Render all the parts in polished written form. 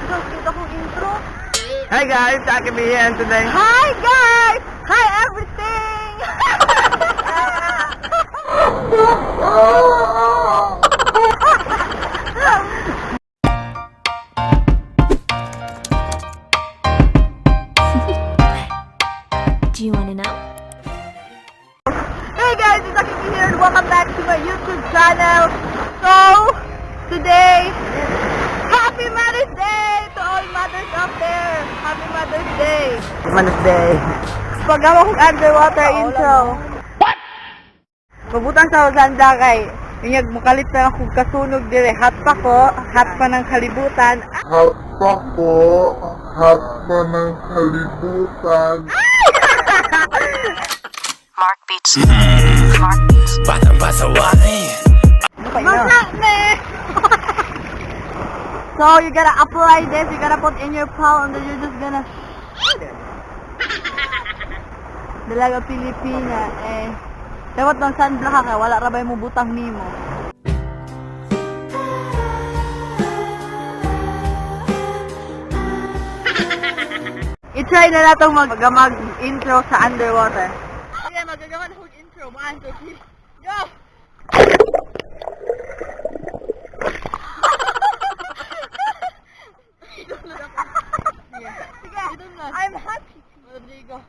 Kita kong intro. Hi guys, Aki B here and today. Hi guys! Hi everything! Do you want to know? Hey guys, it's Aki B here and welcome back to my YouTube channel. So, today, Happy Mother's Day to all mothers out there! Happy Mother's Day! Mother's Day. Paggawa kong underwater intro. What? Mabutang sa sanda kay inyag mukalit na akong kasunog dire. Hot pa ko, hot pa ng kalibutan. Hot pa ko, hot pa ng kalibutan. Batang pasaway. Masakme! So you gotta apply this, you gotta put in your palm and then you're just gonna Dalaga Pilipina eh. Dapat ng sunblock ka kay wala ra bay mo butang nimo. I-try na natong mag-intro sa underwater. Yeah, magagawa na akong intro. 1, 2, 3, go! Sige, I'm happy. Rodrigo. Go!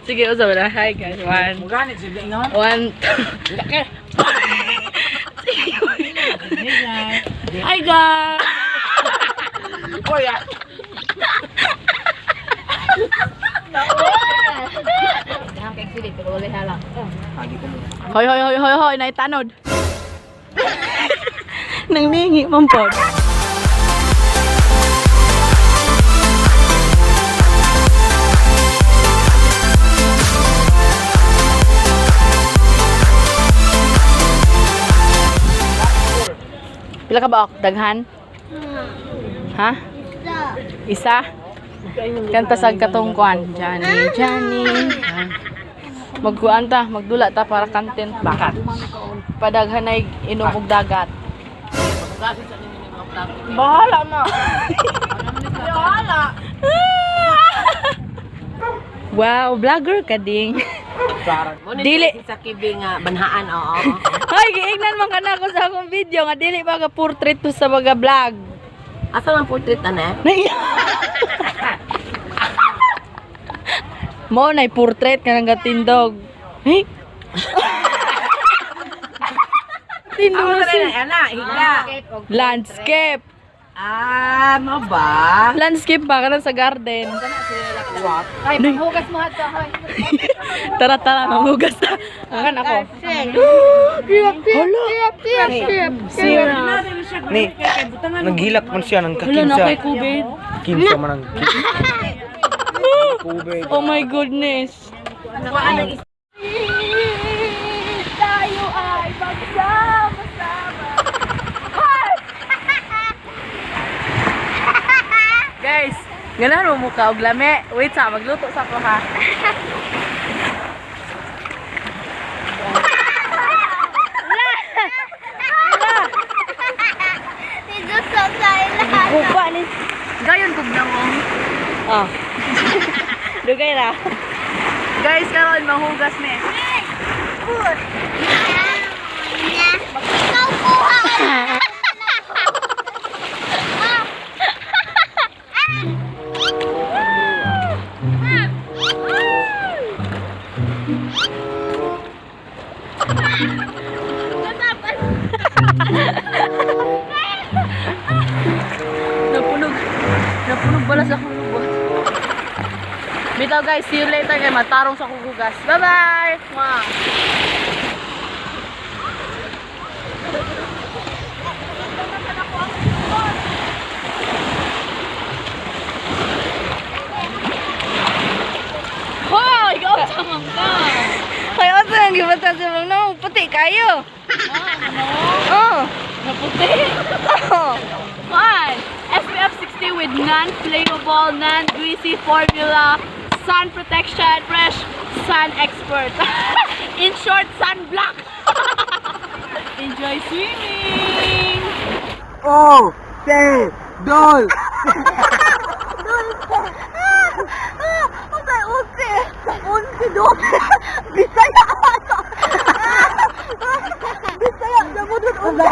Sige, usap na. Hi guys. One. One, two. Hi guys! Hoy, hoy, hoy, hoy, hoy, naitanod. Nang ningi man po. Pila ka ba ok? Daghan? Ha? Isa. Kanta sa katong kuan. Johnny, Johnny. Magkuan ta, magdula ta para content ba. Padaghan ay inom og dagat. Bahala na. Bahala. Wow, vlogger ka ding. Dili. Sa kibi nga banhaan, oo. Hoy, giingnan man ka na ako sa akong video nga dili ba ka portrait to sa mga vlog. Asa man portrait ana? Mo na portrait nga nang gatindog. Hey. Tindog na siya. Ana, higa. Landscape. Ah, mo ba? Landscape ba ka sa garden? Ay, panghugas mo ato, hoy. Tara, tara, manghugas na. Akan ako. Hala. Sira. Ni, naghilak man siya ng Wala na kakinsa. kay COVID. Kinsa man ang COVID. Oh my goodness. Tayo ay magsama-sama. Guys, ganahan mo mukha og lame. Wait sa, magluto sa ko ha. Kupa ni. Gayon kog nangong. Ah. Dugay ra. Guys, karon manghugas me. Ikaw kuha! Napunog. Napunog bala sa akong lubot. Bitaw guys, see you later kay matarong sa akong hugas. Bye-bye! Mwah! Hoy! Ikaw tamang ka! Kaya unsa ang gibata sa mga no, puti kayo. Ah, ano? Oh. Naputi! Oh. One, SPF 60 with non-flammable, non-greasy formula, sun protection, fresh sun expert. In short, sunblock. Enjoy swimming! Oh, say, dol. Dulce. Ah, unsa unse? Unse dulce. Bisaya ako. Bisaya, namudot unse.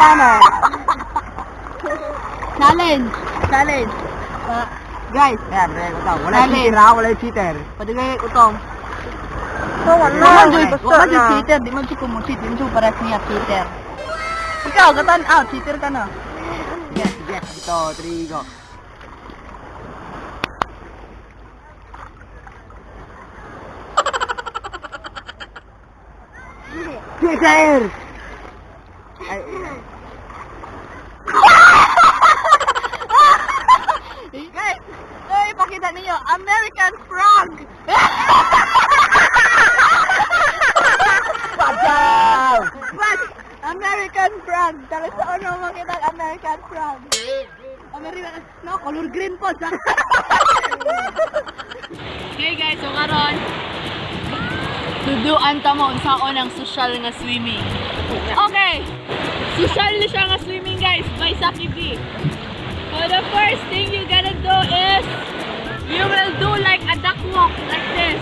Challenge, challenge. Guys, Yeah, bre, wala cheater ha, wala cheater. Padugay utong. So, wala. Wala jud wala jud cheater, di man jud ko mo cheat, di man jud para niya cheater. Ikaw gatan out, cheater ka na. Yes, yes, ito, three, go. Cheater! Ay, Guys, ay pakita ninyo, American frog. Padaw! But American frog. Dali sa ano makita ang American frog. American, no, color green po. Sa. Okay guys, so karon tuduan ta mo unsaon ang social nga swimming. Okay. Social na siya nga swimming guys by Saki B. So the first thing you gonna do is you will do like a duck walk like this.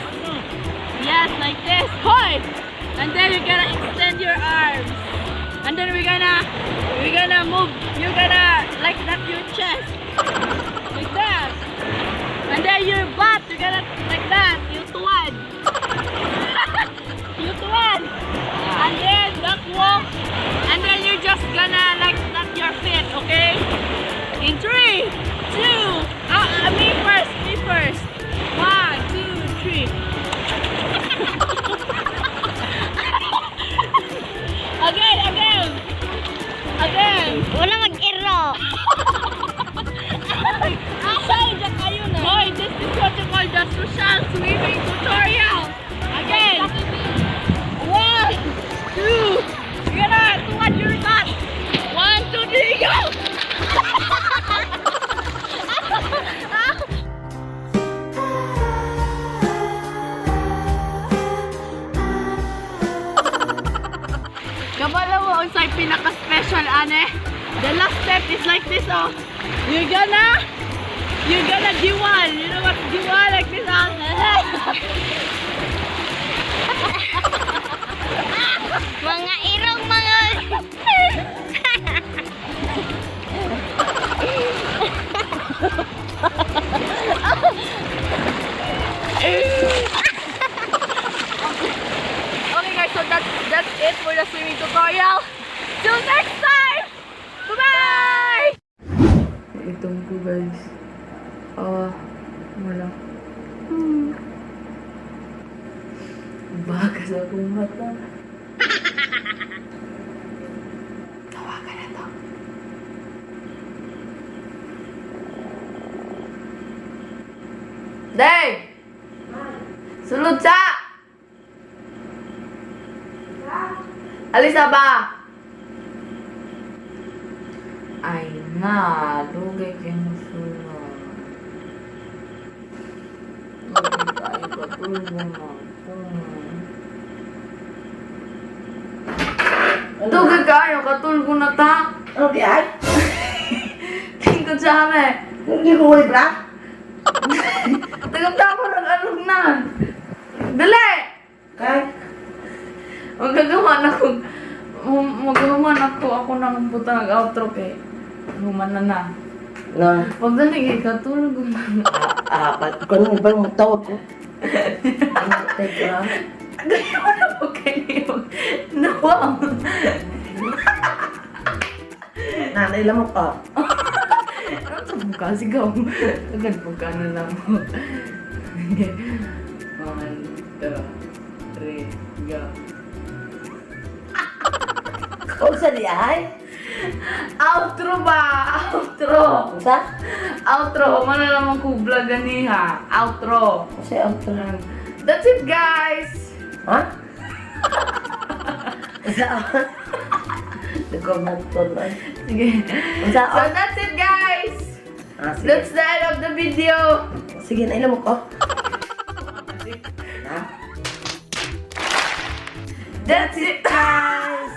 Yes, like this. Hoy! And then you're gonna extend your arms. And then we're gonna move. You're gonna like that your chest. Like that. And then your butt, you're gonna like that, you tuwad. You tuwad. And then duck walk. And then you're just gonna like that your feet, okay? In three, two, me first, me first. One, two, three. Again, again. Again. Wala mag-iro. Asay, kayo na. Hoy, this is what you call the social swimming tutorial. Again. One, two, you're gonna tuwad your butt. One, two, three, go! Kabalo mo unsay pinaka-special ane. The last step is like this oh. You're gonna diwal. You know what diwal like this oh. Mga irong mga... Okay guys, so that's it for the swimming tutorial. Till next time. Bye-bye. Itong ko guys. Ah, wala. Bagas akong mata. Tawagan na to. Day! Sulod sa! Alisa ba? Ay na, dugay kayo musulod. Dugay kayo katulog na ako. Dugay kayo, katulog na ta. Ano di ay? Tingkod sa amin. Hindi ko huli bra? Tagaptapon ang alog na. Magagawa na ko. Magawa na ko ako nang buta nag-outro kay. Human na na. Na, Pag dali kay katulog na. ah, pa, kung ano ba mo tawag ko? Ano, teka. Ganyan na po kayo. Nawa. Nanay lang mo ka. Ano sa mukha? Sigaw. Agad mukha na lang mo. Okay. One, two, three, go. Unsa di ay? Outro ba? Outro! Unsa? Outro! Mana naman ko vlog ganiha. Outro! Unsa outro? That's it, guys! Ha? Unsa? Nagkamukton ay. Sige. Unsa? So, that's it, guys! Ah, sige. That's the end of the video! Sige, nailam mo ko. Ha? That's it, guys!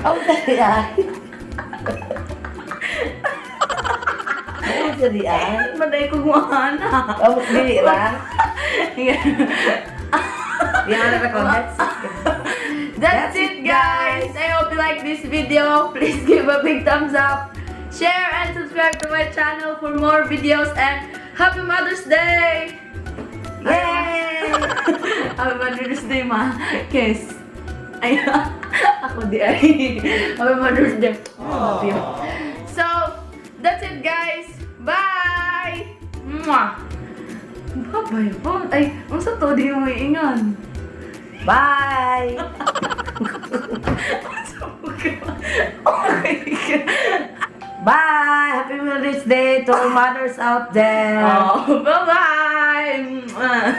Unsa di ay? Unsa di ay? Maday ko gumawa. Oh, dili ra. Di na record. That's it, guys! I hope you like this video. Please give a big thumbs up, share, and subscribe to my channel for more videos. And happy Mother's Day! Yay! Happy Mother's Day, ma. Kiss. Ay, ako di ay. Happy Mother's Day. Love you. So, that's it, guys. Bye! Mwah! Bye-bye. Oh, ay, unsa to? Di mo iingan. Bye! Oh my God. Bye! Happy Mother's Day to all mothers out there! Oh, bye-bye! Mwah.